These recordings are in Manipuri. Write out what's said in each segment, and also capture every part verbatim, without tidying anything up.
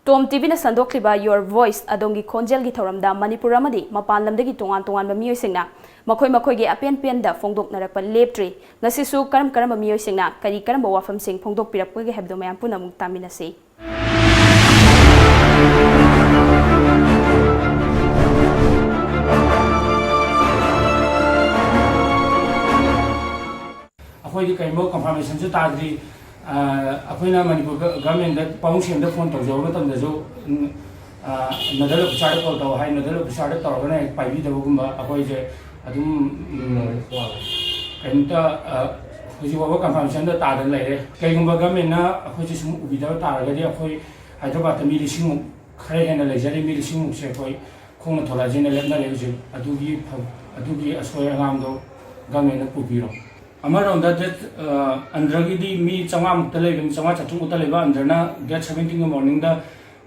ꯇꯣꯝ ꯇꯤꯚꯤꯅ ꯁꯟꯗꯣꯛꯂꯤꯕ Your Voice, ꯑꯗꯣꯝꯒꯤ ꯈꯣꯟꯖꯦꯜꯒꯤ ꯊꯧꯔꯝꯗ ꯃꯅꯤꯄꯨꯔ ꯑꯃꯗꯤ ꯃꯄꯥꯟ ꯂꯝꯗꯒꯤ ꯇꯣꯉꯥꯟ ꯇꯣꯉꯥꯟꯕ ꯃꯤꯑꯣꯏꯁꯤꯡꯅ ꯃꯈꯣꯏ ꯃꯈꯣꯏꯒꯤ ꯑꯄꯦꯟ ꯄꯦꯟꯗ ꯐꯣꯡꯗꯣꯛꯅꯔꯛꯄ ꯂꯦꯞꯇ꯭ꯔꯤ꯫ ꯉꯁꯤꯁꯨ ꯀꯔꯝ ꯀꯔꯝꯕ ꯃꯤꯑꯣꯏꯁꯤꯡꯅ ꯀꯔꯤ ꯀꯔꯝꯕ ꯋꯥꯐꯝꯁꯤꯡ ꯐꯣꯡꯗꯣꯛꯄꯤꯔꯛꯄꯒꯦ ꯍꯥꯏꯕꯗꯨ ꯃꯌꯥꯝ ꯄꯨꯟꯅ ꯑꯃꯨꯛ ꯇꯥꯃꯤꯟꯅꯁꯤ꯫ ꯑꯩꯈꯣꯏꯗꯤ ꯀꯔꯤꯒꯨꯝꯕ ꯀꯟꯐꯥꯔꯃꯦꯁꯟꯁꯨ ꯇꯥꯗ꯭ꯔꯤ꯫ ꯑ, ꯑꯩꯈꯣꯏꯅ ꯃꯅꯤꯄꯨꯔ ꯒ-, ꯒꯚꯔꯟꯃꯦꯟꯗ, ꯄꯥꯎꯃꯤꯁꯤꯡꯗ ꯐꯣꯟ ꯇꯧꯖꯕ ꯃꯇꯝꯗꯁꯨ, ꯎꯝ, ꯑ, ꯅꯣꯗꯜ ꯑꯣꯐꯤꯁꯥꯔꯗ ꯀꯣꯜ ꯇꯧ ꯍꯥꯏ, ꯅꯣꯗꯜ ꯑꯣꯐꯤꯁꯥꯔꯗ ꯇꯧꯔꯒꯅ ꯍꯦꯛ ꯄꯥꯏꯕꯤꯗꯕꯒꯨꯝꯕ, ꯑꯩꯈꯣꯏꯁꯦ ꯑꯗꯨꯝ, ꯎꯝ, ꯀꯔꯤꯝꯇ, ꯑ, ꯍꯧꯖꯤꯛ ꯐꯥꯎꯕ ꯀꯟꯐꯥꯔꯃꯦꯁꯟꯗ ꯇꯥꯗꯅ ꯂꯩꯔꯦ꯫ ꯀꯩꯒꯨꯝꯕ ꯒꯚꯔꯟꯃꯦꯟꯅ ꯑꯩꯈꯣꯏꯁꯦ ꯁꯨꯝ ꯎꯕꯤꯗꯕ ꯇꯥꯔꯒꯗꯤ, ꯑꯩꯈꯣꯏ ꯍꯥꯏꯗ꯭ꯔꯕꯥꯗꯇ ꯃꯤ ꯂꯤꯁꯤꯡꯃꯨꯛ, ꯈꯔ ꯍꯦꯟꯅ ꯂꯩꯖꯔꯤ, ꯃꯤ ꯂꯤꯁꯤꯡꯃꯨꯛꯁꯦ ꯑꯩꯈꯣꯏ ꯈꯣꯡꯅ ꯊꯣꯛꯂꯛꯑꯁꯦꯅ ꯂꯦꯞꯅꯔꯦ ꯍꯧꯖꯤꯛ꯫ ꯑꯗꯨꯒꯤ ꯐ-, ꯑꯗꯨꯒꯤ ꯑꯁꯣꯏ ꯑꯉꯥꯝꯗꯣ ꯒꯚꯔꯟꯃꯦꯟꯅ ꯄꯨꯕꯤꯔꯣ꯫ ꯑꯃꯔꯣꯝꯗ ꯗꯦꯠ, ꯑ, ꯑꯟꯗ꯭ꯔꯒꯤꯗꯤ ꯃꯤ ꯆꯥꯝꯃꯉꯥꯃꯨꯛꯇ ꯂꯩꯕꯅꯤ, ꯆꯥꯝꯃꯉꯥ ꯆꯥꯇ꯭ꯔꯨꯛꯃꯨꯛꯇ ꯂꯩꯕ ꯑꯟꯗ꯭ꯔꯅ ꯗꯦꯠ ꯁꯚꯦꯟꯇꯤꯟꯒꯤ ꯃꯣꯔꯅꯤꯡꯗ,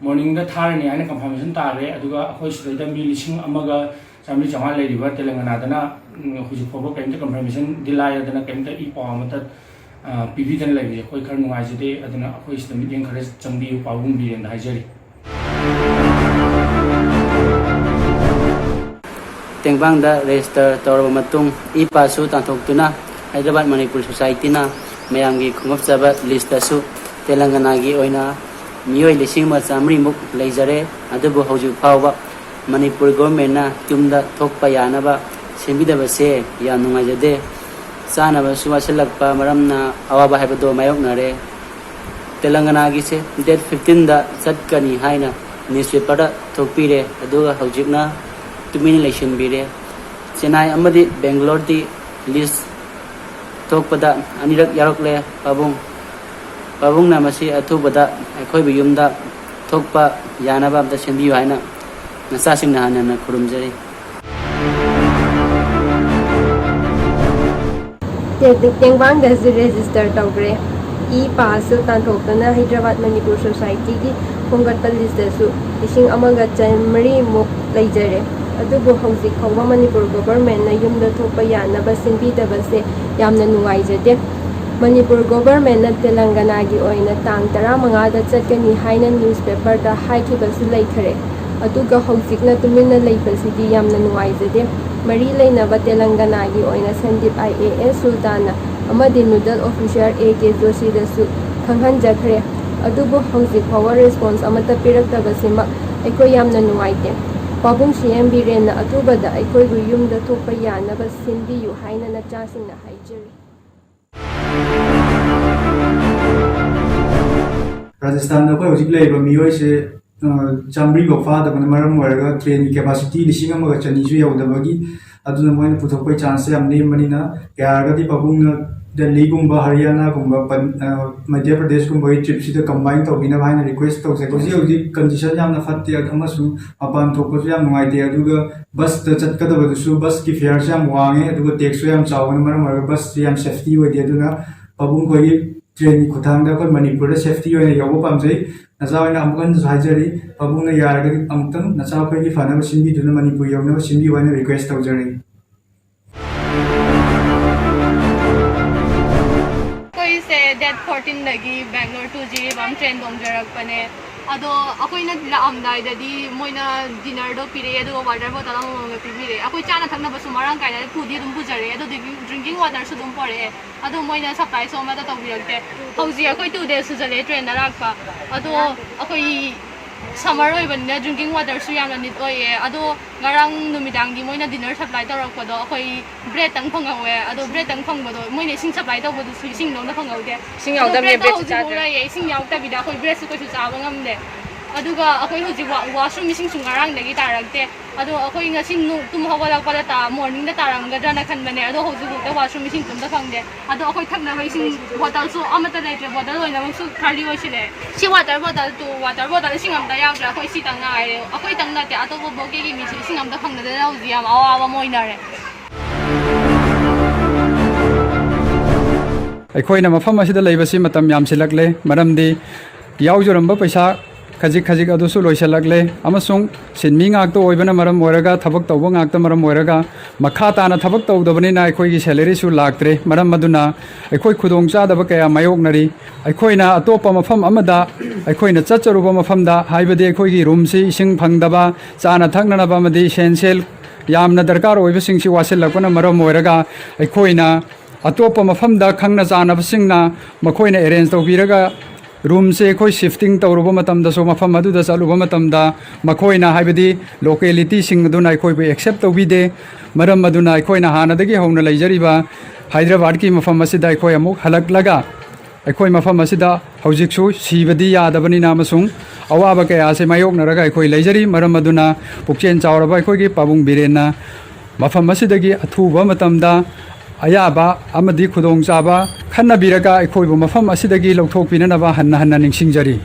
ꯃꯣꯔꯅꯤꯡꯗ ꯊꯥꯔꯅꯤ ꯍꯥꯏꯅ ꯀꯟꯐꯥꯔꯃꯦꯁꯟ ꯇꯥꯔꯦ꯫ ꯑꯗꯨꯒ ꯑꯩꯈꯣꯏ ꯁꯤꯗꯩꯗ ꯃꯤ ꯂꯤꯁꯤꯡ ꯑꯃꯒ ꯆꯥꯝꯃꯔꯤ ꯆꯥꯝꯃꯉꯥ ꯂꯩꯔꯤꯕ ꯇꯦꯂꯪꯒꯅꯥꯗꯅ, ꯎꯝ, ꯍꯧꯖꯤꯛ ꯐꯥꯎꯕ ꯀꯔꯤꯝꯇ ꯀꯟꯐꯥꯔꯃꯦꯁꯟꯗꯤ ꯂꯥꯏꯔꯗꯅ ꯀꯔꯤꯝꯇ ꯏ ꯄꯥꯎ ꯑꯃꯠꯇ, ꯑ, ꯄꯤꯕꯤꯗꯅ ꯂꯩꯕꯁꯦ ꯑꯩꯈꯣꯏ ꯈꯔ ꯅꯨꯡꯉꯥꯏꯖꯗꯦ꯫ ꯑꯗꯨꯅ ꯑꯩꯈꯣꯏ ꯁꯤꯗ ꯃꯤꯠꯌꯦꯡ ꯈꯔ ꯆꯪꯕꯤꯌꯨ, ꯄꯥꯎꯕꯨꯡ ꯕꯤꯔꯦꯟꯗ ꯍꯥꯏꯖꯔꯤ꯫ ꯇꯦꯡꯕꯥꯡꯗ ꯔꯦꯖꯤꯁꯇꯔ ꯇꯧꯔꯕ ꯃꯇꯨꯡ, ꯏ ꯄꯥꯁꯁꯨ ꯇꯥꯟꯊꯣꯛꯇꯨꯅ ꯍꯥꯏꯗ꯭ꯔꯕꯥꯗ ꯃꯅꯤꯄꯨꯔ ꯁꯣꯁꯥꯏꯇꯤꯅ ꯃꯌꯥꯝꯒꯤ ꯈꯣꯡꯒꯞꯆꯕ ꯂꯤꯁꯇꯁꯨ ꯇꯦꯂꯪꯒꯅꯥꯒꯤ ꯑꯣꯏꯅ ꯃꯤꯑꯣꯏ ꯂꯤꯁꯤꯡ ꯑꯃ ꯆꯥꯃꯔꯤꯃꯨꯛ ꯂꯩꯖꯔꯦ꯫ ꯑꯗꯨꯕꯨ ꯍꯧꯖꯤꯛ ꯐꯥꯎꯕ ꯃꯅꯤꯄꯨꯔ ꯒꯣꯔꯃꯦꯟꯅ ꯌꯨꯝꯗ ꯊꯣꯛꯄ ꯌꯥꯅꯕ ꯁꯦꯝꯕꯤꯗꯕꯁꯦ ꯌꯥꯝ ꯅꯨꯡꯉꯥꯏꯖꯗꯦ꯫ ꯆꯥꯅꯕꯁꯨ ꯋꯥꯠꯁꯤꯜꯂꯛꯄ ꯃꯔꯝꯅ ꯑꯋꯥꯕ ꯍꯥꯏꯕꯗꯣ ꯃꯥꯌꯣꯛꯅꯔꯦ꯫ ꯇꯦꯂꯪꯒꯅꯥꯒꯤꯁꯦ ꯗꯦꯠ ꯐꯤꯐꯇꯤꯟꯗ ꯆꯠꯀꯅꯤ ꯍꯥꯏꯅ ꯅ꯭ꯌꯨꯁꯄꯦꯄꯔꯗ ꯊꯣꯛꯄꯤꯔꯦ, ꯑꯗꯨꯒ ꯍꯧꯖꯤꯛꯅ ꯇꯨꯃꯤꯟꯅ ꯂꯩꯁꯤꯟꯕꯤꯔꯦ꯫ ꯆꯦꯟꯅꯥꯏ ꯑꯃꯗꯤ ꯕꯦꯡꯒꯂꯣꯔꯗꯤ ꯂꯤꯁ ꯊꯣꯛꯄꯗ ꯑꯅꯤꯔꯛ ꯌꯥꯎꯔꯛꯂꯦ꯫ ꯄꯥꯕꯨꯡ, ꯄꯥꯕꯨꯡꯅ ꯃꯁꯤ ꯑꯊꯨꯕꯗ ꯑꯩꯈꯣꯏꯕꯨ ꯌꯨꯝꯗ ꯊꯣꯛꯄ ꯌꯥꯅꯕ ꯑꯝꯇ ꯁꯦꯝꯕꯤꯌꯨ ꯍꯥꯏꯅ ꯅꯆꯥꯁꯤꯡꯅ ꯍꯟꯅ ꯍꯟꯅ ꯈꯨꯔꯨꯝꯖꯔꯤ꯫ ꯇꯦ-, ꯇꯦꯡꯕꯥꯡꯗꯁꯨ ꯔꯦꯖꯤꯁꯇꯔ ꯇꯧꯈ꯭ꯔꯦ꯫ ꯏ ꯄꯥꯁꯁꯨ ꯇꯥꯟꯊꯣꯛꯇꯨꯅ ꯍꯥꯏꯗ꯭ꯔꯕꯥꯗ ꯃꯅꯤꯄꯨꯔ ꯁꯣꯁꯥꯏꯇꯤꯒꯤ ꯈꯣꯝꯒꯠꯄ ꯂꯤꯁꯇꯁꯨ ꯂꯤꯁꯤꯡ ꯑꯃꯒ ꯆꯥꯃꯔꯤꯃꯨꯛ ꯂꯩꯖꯔꯦ꯫ ꯑꯗꯨꯕꯨ ꯍꯧꯖꯤꯛ ꯐꯥꯎꯕ ꯃꯅꯤꯄꯨꯔ ꯒꯣꯚꯔꯃꯦꯟꯅ ꯌꯨꯝꯗ ꯊꯣꯛꯄ ꯌꯥꯅꯕ ꯁꯤꯟꯕꯤꯗꯕꯁꯦ ꯌꯥꯝꯅ ꯅꯨꯡꯉꯥꯏꯖꯗꯦ꯫ ꯃꯅꯤꯄꯨꯔ ꯒꯣꯚꯔꯃꯦꯟꯅ ꯇꯦꯂꯪꯒꯅꯥꯒꯤ ꯑꯣꯏꯅ ꯇꯥꯡ ꯇꯔꯥꯃꯉꯥꯗ ꯆꯠꯀꯅꯤ ꯍꯥꯏꯅ ꯅ꯭ꯌꯨꯁꯄꯦꯄꯔꯗ ꯍꯥꯏꯈꯤꯕꯁꯨ ꯂꯩꯈꯔꯦ꯫ ꯑꯗꯨꯒ ꯍꯧꯖꯤꯛꯅ ꯇꯨꯃꯤꯟꯅ ꯂꯩꯕꯁꯤꯗꯤ ꯌꯥꯝꯅ ꯅꯨꯡꯉꯥꯏꯖꯗꯦ꯫ ꯃꯔꯤ ꯂꯩꯅꯕ ꯇꯦꯂꯪꯒꯅꯥꯒꯤ ꯑꯣꯏꯅ ꯁꯟꯗꯤꯞ ꯑꯥꯏ ꯑꯦ ꯑꯦꯁ ꯁꯨꯜꯇꯥꯅ ꯑꯃꯗꯤ ꯅꯨꯗꯜ ꯑꯣꯐꯤꯁꯥꯔ ꯑꯦ ꯀꯦ ꯖꯣꯁꯤꯗꯁꯨ ꯈꯪꯍꯟꯖꯈ꯭ꯔꯦ꯫ ꯑꯗꯨꯕꯨ ꯍꯧꯖꯤꯛ ꯐꯥꯎꯕ ꯔꯦꯁꯄꯣꯟꯁ ꯑꯃꯠꯇ ꯄꯤꯔꯛꯇꯕꯁꯤꯃꯛ ꯑꯩꯈꯣꯏ ꯌꯥꯝꯅ ꯅꯨꯡꯉꯥꯏꯇꯦ꯫ ꯄꯥꯕꯨꯡ ꯁꯤ ꯑꯦꯝ ꯕꯤꯔꯦꯟꯅ ꯑꯊꯨꯕꯗ ꯑꯩꯈꯣꯏꯕꯨ ꯌꯨꯝꯗ ꯊꯣꯛꯄ ꯌꯥꯅꯕ ꯁꯤꯟꯕꯤꯌꯨ ꯍꯥꯏꯅ ꯅꯆꯥꯁꯤꯡꯅ ꯍꯥꯏꯖꯔꯤ꯫ ꯔꯥꯖꯁꯊꯥꯟꯗ ꯑꯩꯈꯣꯏ ꯍꯧꯖꯤꯛ ꯂꯩꯔꯤꯕ ꯃꯤꯑꯣꯏꯁꯦ, ꯑ, ꯆꯥꯃꯔꯤ ꯐꯥꯎ ꯐꯥꯗꯕꯅ ꯃꯔꯝ ꯑꯣꯏꯔꯒ ꯇ꯭ꯔꯦꯟꯒꯤ ꯀꯦꯄꯥꯁꯤꯇꯤ ꯂꯤꯁꯤꯡ ꯑꯃꯒ ꯆꯅꯤꯁꯨ ꯌꯧꯗꯕꯒꯤ, ꯑꯗꯨꯅ ꯃꯣꯏꯅ ꯄꯨꯊꯣꯛꯄꯒꯤ ꯆꯥꯟꯁꯁꯦ ꯌꯥꯝ ꯅꯦꯝꯕꯅꯤꯅ, ꯌꯥꯔꯒꯗꯤ ꯄꯥꯕꯨꯡꯅ ꯗꯦꯜꯂꯤꯒꯨꯝꯕ, ꯍꯔꯤꯌꯥꯅꯥꯒꯨꯝꯕ, ꯄꯟ-, ꯑ, ꯃꯙ꯭ꯌ ꯄ꯭ꯔꯗꯦꯁꯀꯨꯝꯕꯒꯤ ꯇ꯭ꯔꯤꯞꯁꯤꯗ ꯀꯝꯕꯥꯏꯟ ꯇꯧꯕꯤꯅꯕ ꯍꯥꯏꯅ ꯔꯤꯀ꯭ꯋꯦꯁ ꯇꯧꯖꯩ꯫ ꯍꯧꯖꯤꯛ ꯍꯧꯖꯤꯛ ꯀꯟꯗꯤꯁꯟ ꯌꯥꯝꯅ ꯐꯠꯇꯦ ꯑꯃꯁꯨꯡ ꯃꯄꯥꯟ ꯊꯣꯛꯄꯁꯨ ꯌꯥꯝ ꯅꯨꯡꯉꯥꯏꯇꯦ꯫ ꯑꯗꯨꯒ ꯕꯁꯇ ꯆꯠꯀꯗꯕꯗꯨꯁꯨ ꯕꯁꯀꯤ ꯐꯤꯌꯔꯁꯨ ꯌꯥꯝ ꯋꯥꯡꯉꯦ, ꯑꯗꯨꯒ ꯇꯦꯛꯁꯁꯨ ꯌꯥꯝ ꯆꯥꯎꯕꯅ ꯃꯔꯝ ꯑꯣꯏꯔꯒ ꯕꯁꯁꯤ ꯌꯥꯝ ꯁꯦꯐꯇꯤ ꯑꯣꯏꯗꯦ꯫ ꯑꯗꯨꯅ ꯄꯥꯕꯨꯡ ꯑꯩꯈꯣꯏꯒꯤ ꯇ꯭ꯔꯦꯟꯒꯤ ꯈꯨꯊꯥꯡꯗ ꯑꯩꯈꯣꯏ ꯃꯅꯤꯄꯨꯔꯗ ꯁꯦꯐꯇꯤ ꯑꯣꯏꯅ ꯌꯧꯕ ꯄꯥꯝꯖꯩ꯫ ꯅꯆꯥ ꯍꯣꯏꯅ ꯑꯃꯨꯛ ꯍꯟꯅꯁꯨ ꯍꯥꯏꯖꯔꯤ, ꯄꯥꯕꯨꯡꯅ ꯌꯥꯔꯒꯗꯤ ꯑꯃꯨꯛꯇꯪ ꯅꯆꯥ ꯑꯩꯈꯣꯏꯒꯤ ꯐꯅꯕ ꯁꯤꯟꯕꯤꯗꯨꯅ ꯃꯅꯤꯄꯨꯔ ꯌꯧꯅꯕ ꯁꯤꯟꯕꯤꯌꯨ ꯍꯥꯏꯅ ꯔꯤꯀ꯭ꯋꯦꯁ ꯇꯧꯖꯔꯤ꯫ ꯑꯩꯈꯣꯏꯁꯦ ꯗꯦꯠ ꯐꯣꯔꯇꯤꯟꯗꯒꯤ ꯕꯦꯡꯒ꯭ꯂꯣꯔ ꯇꯨ ꯖꯤꯔꯤꯕꯥꯝ ꯇ꯭ꯔꯦꯟ ꯇꯣꯡꯖꯔꯛꯄꯅꯦ꯫ ꯑꯗꯣ ꯑꯩꯈꯣꯏꯅ ꯂꯥꯛꯑꯝꯗꯥꯏꯗꯗꯤ ꯃꯣꯏꯅ ꯗꯤꯅꯔꯗꯣ ꯄꯤꯔꯛꯑꯦ, ꯑꯗꯨꯒ ꯋꯥꯇꯔ ꯕꯣꯇꯜ ꯑꯃꯃꯝꯒ ꯄꯤꯕꯤꯔꯛꯑꯦ꯫ ꯑꯩꯈꯣꯏ ꯆꯥꯅ ꯊꯛꯅꯕꯁꯨ ꯃꯔꯥꯡ ꯀꯥꯏꯅ ꯄꯨꯗꯤ ꯑꯗꯨꯝ ꯄꯨꯖꯔꯛꯑꯦ, ꯑꯗꯣ ꯗ꯭ꯔꯤꯡꯀꯤꯡ ꯋꯥꯇꯔꯁꯨ ꯑꯗꯨꯝ ꯄꯣꯔꯛꯑꯦ꯫ ꯑꯗꯣ ꯃꯣꯏꯅ ꯁꯄ꯭ꯂꯥꯏꯁꯨ ꯑꯃꯠꯇ ꯇꯧꯕꯤꯔꯛꯇꯦ꯫ ꯍꯧꯖꯤꯛ ꯑꯩꯈꯣꯏ ꯇꯨ ꯗꯦꯖ ꯁꯨꯖꯜꯂꯦ ꯇ꯭ꯔꯦꯟꯗ ꯂꯥꯛꯄ꯫ ꯑꯗꯣ ꯑꯩꯈꯣꯏ ꯁꯝꯃꯔ ꯑꯣꯏꯕꯅꯤꯅ ꯗ꯭ꯔꯤꯡꯀꯤꯡ ꯋꯥꯇꯔꯁꯨ ꯌꯥꯝꯅ ꯅꯤꯠ ꯑꯣꯏꯌꯦ꯫ ꯑꯗꯣ ꯉꯔꯥꯡ ꯅꯨꯃꯤꯗꯥꯡꯗꯤ ꯃꯣꯏꯅ ꯗꯤꯅꯔ ꯁꯄ꯭ꯂꯥꯏ ꯇꯧꯔꯛꯄꯗꯣ ꯑꯩꯈꯣꯏ ꯕ꯭ꯔꯦꯗꯇꯪ ꯐꯪꯍꯧꯋꯦ꯫ ꯑꯗꯣ ꯕ꯭ꯔꯦꯗꯇꯪ ꯐꯪꯕꯗꯣ ꯃꯣꯏꯅ ꯏꯁꯤꯡ ꯁꯄ꯭ꯂꯥꯏ ꯇꯧꯕꯗꯨꯁꯨ ꯏꯁꯤꯡꯗꯣ ꯑꯝꯇ ꯐꯪꯍꯧꯗꯦ꯫ ꯏꯁꯤꯡ ꯑꯗꯣ ꯌꯥꯎꯗꯕꯅꯤꯅ ꯕ꯭ꯔꯦꯗꯇꯣ ꯕ꯭ꯔꯦꯗꯁꯨ ꯍꯧꯖꯤꯛꯐꯥꯎ ꯆꯥꯗ꯭ꯔꯦ꯫ ꯂꯩꯌꯦ꯫ ꯏꯁꯤꯡ ꯌꯥꯎꯗꯕꯤꯗ ꯑꯩꯈꯣꯏ ꯕ꯭ꯔꯦꯗꯁꯨ ꯀꯩꯁꯨ ꯆꯥꯕ ꯉꯝꯗꯦ꯫ ꯑꯗꯨꯒ ꯑꯩꯈꯣꯏ ꯍꯧꯖꯤꯛ ꯋꯥ-, ꯋꯥꯁꯔꯨꯝ ꯏꯁꯤꯡꯁꯨ ꯉꯔꯥꯡꯗꯒꯤ ꯇꯥꯔꯛꯇꯦ꯫ ꯑꯗꯣ ꯑꯩꯈꯣꯏ ꯉꯁꯤ ꯅꯨ-, ꯇꯨꯝ ꯍꯧꯒꯠꯂꯛꯄꯗ ꯇꯥ-, ꯃꯣꯔꯅꯤꯡꯗ ꯇꯥꯔꯝꯒꯗ꯭ꯔꯅ ꯈꯟꯕꯅꯦ꯫ ꯑꯗꯣ ꯍꯧꯖꯤꯛꯐꯥꯎꯗ ꯋꯥꯁꯔꯨꯝ ꯏꯁꯤꯡ ꯑꯝꯇ ꯐꯪꯗꯦ꯫ ꯑꯗꯣ ꯑꯩꯈꯣꯏ ꯊꯛꯅꯕ ꯏꯁꯤꯡ ꯕꯣꯇꯜꯁꯨ ꯑꯃꯠꯇ ꯂꯩꯇ꯭ꯔꯦ꯫ ꯕꯣꯇꯜ ꯂꯣꯏꯅꯃꯛꯁꯨ ꯈꯥꯂꯤ ꯑꯣꯏꯁꯤꯜꯂꯦ꯫ ꯁꯤ water bottle two, water bottle ꯏꯁꯤꯡ ꯑꯝꯇ ꯌꯥꯎꯗ꯭ꯔꯦ꯫ ꯑꯩꯈꯣꯏ ꯁꯤꯇꯪ ꯉꯥꯏꯔꯦ꯫ ꯑꯩꯈꯣꯏꯇꯪ ꯅꯠꯇꯦ, ꯑꯇꯣꯞꯄ ꯕꯣꯀꯦꯒꯤ ꯃꯤꯁꯨ ꯏꯁꯤꯡ ꯑꯝꯇ ꯐꯪꯅꯗꯅ ꯍꯧꯖꯤꯛ ꯌꯥꯝ ꯑꯋꯥꯕ ꯑꯃ ꯑꯣꯏꯅꯔꯦ꯫ ꯑꯩꯈꯣꯏꯅ ꯃꯐꯝ ꯑꯁꯤꯗ ꯂꯩꯕꯁꯤ ꯃꯇꯝ ꯌꯥꯝꯁꯤꯜꯂꯛꯂꯦ, ꯃꯔꯝꯗꯤ ꯌꯥꯎꯖꯔꯝꯕ ꯄꯩꯁꯥ ꯈꯖꯤꯛ ꯈꯖꯤꯛ ꯑꯗꯨꯁꯨ ꯂꯣꯏꯁꯤꯜꯂꯛꯂꯦ, ꯑꯃꯁꯨꯡ ꯁꯤꯟꯃꯤ ꯉꯥꯛꯇ ꯑꯣꯏꯕꯅ ꯃꯔꯝ ꯑꯣꯏꯔꯒ, ꯊꯕꯛ ꯇꯧꯕ ꯉꯥꯛꯇ ꯃꯔꯝ ꯑꯣꯏꯔꯒ, ꯃꯈꯥ ꯇꯥꯅ ꯊꯕꯛ ꯇꯧꯗꯕꯅꯤꯅ ꯑꯩꯈꯣꯏꯒꯤ salaryꯁꯨ ꯂꯥꯛꯇ꯭ꯔꯦ꯫ ꯃꯔꯝ ꯑꯗꯨꯅ ꯑꯩꯈꯣꯏ ꯈꯨꯗꯣꯡꯆꯥꯗꯕ ꯀꯌꯥ ꯃꯥꯌꯣꯛꯅꯔꯤ꯫ ꯑꯩꯈꯣꯏꯅ ꯑꯇꯣꯞꯄ ꯃꯐꯝ ꯑꯃꯗ, ꯑꯩꯈꯣꯏꯅ ꯆꯠꯆꯔꯨꯕ ꯃꯐꯝꯗ, ꯍꯥꯏꯕꯗꯤ ꯑꯩꯈꯣꯏꯒꯤ roomꯁꯤ ꯏꯁꯤꯡ ꯐꯪꯗꯕ, ꯆꯥꯅ ꯊꯛꯅꯅꯕ ꯑꯃꯗꯤ essential ꯌꯥꯝꯅ ꯗꯔꯀꯥꯔ ꯑꯣꯏꯕꯁꯤꯡꯁꯤ ꯋꯥꯠꯁꯤꯜꯂꯛꯄꯅ ꯃꯔꯝ ꯑꯣꯏꯔꯒ, ꯑꯩꯈꯣꯏꯅ ꯑꯇꯣꯞꯄ ꯃꯐꯝꯗ ꯈꯪꯅ ꯆꯥꯟꯅꯕꯁꯤꯡꯅ ꯃꯈꯣꯏꯅ arrange ꯇꯧꯕꯤꯔꯒ roomꯁꯦ ꯑꯩꯈꯣꯏ shifting ꯇꯧꯔꯨꯕ ꯃꯇꯝꯗꯁꯨ, ꯃꯐꯝ ꯑꯗꯨꯗ ꯆꯠꯂꯨꯕ ꯃꯇꯝꯗ ꯃꯈꯣꯏꯅ, ꯍꯥꯏꯕꯗꯤ localityꯁꯤꯡ ꯑꯗꯨꯅ ꯑꯩꯈꯣꯏꯕꯨ accept ꯇꯧꯕꯤꯗꯦ꯫ ꯃꯔꯝ ꯑꯗꯨꯅ ꯑꯩꯈꯣꯏꯅ ꯍꯥꯟꯅꯗꯒꯤ ꯍꯧꯅ ꯂꯩꯖꯔꯤꯕ ꯍꯥꯏꯗ꯭ꯔꯕꯥꯗꯀꯤ ꯃꯐꯝ ꯑꯁꯤꯗ ꯑꯩꯈꯣꯏ ꯑꯃꯨꯛ ꯍꯜꯂꯛꯂꯒ, ꯑꯩꯈꯣꯏ ꯃꯐꯝ ꯑꯁꯤꯗ ꯍꯧꯖꯤꯛꯁꯨ ꯁꯤꯕꯗꯤ ꯌꯥꯗꯕꯅꯤꯅ ꯑꯃꯁꯨꯡ ꯑꯋꯥꯕ ꯀꯌꯥ ꯑꯁꯤ ꯃꯥꯌꯣꯛꯅꯔꯒ ꯑꯩꯈꯣꯏ ꯂꯩꯖꯔꯤ꯫ ꯃꯔꯝ ꯑꯗꯨꯅ ꯄꯨꯛꯆꯦꯜ ꯆꯥꯎꯔꯕ ꯑꯩꯈꯣꯏꯒꯤ ꯄꯥꯕꯨꯡ ꯕꯤꯔꯦꯟꯅ ꯃꯐꯝ ꯑꯁꯤꯗꯒꯤ ꯑꯊꯨꯕ ꯃꯇꯝꯗ ꯑꯌꯥꯕ ꯑꯃꯗꯤ ꯈꯨꯗꯣꯡꯆꯥꯕ ꯈꯟꯅꯕꯤꯔꯒ ꯑꯩꯈꯣꯏꯕꯨ ꯃꯐꯝ ꯑꯁꯤꯗꯒꯤ ꯂꯧꯊꯣꯛꯄꯤꯅꯅꯕ ꯍꯟꯅ ꯍꯟꯅ ꯅꯤꯡꯁꯤꯡꯖꯔꯤ꯫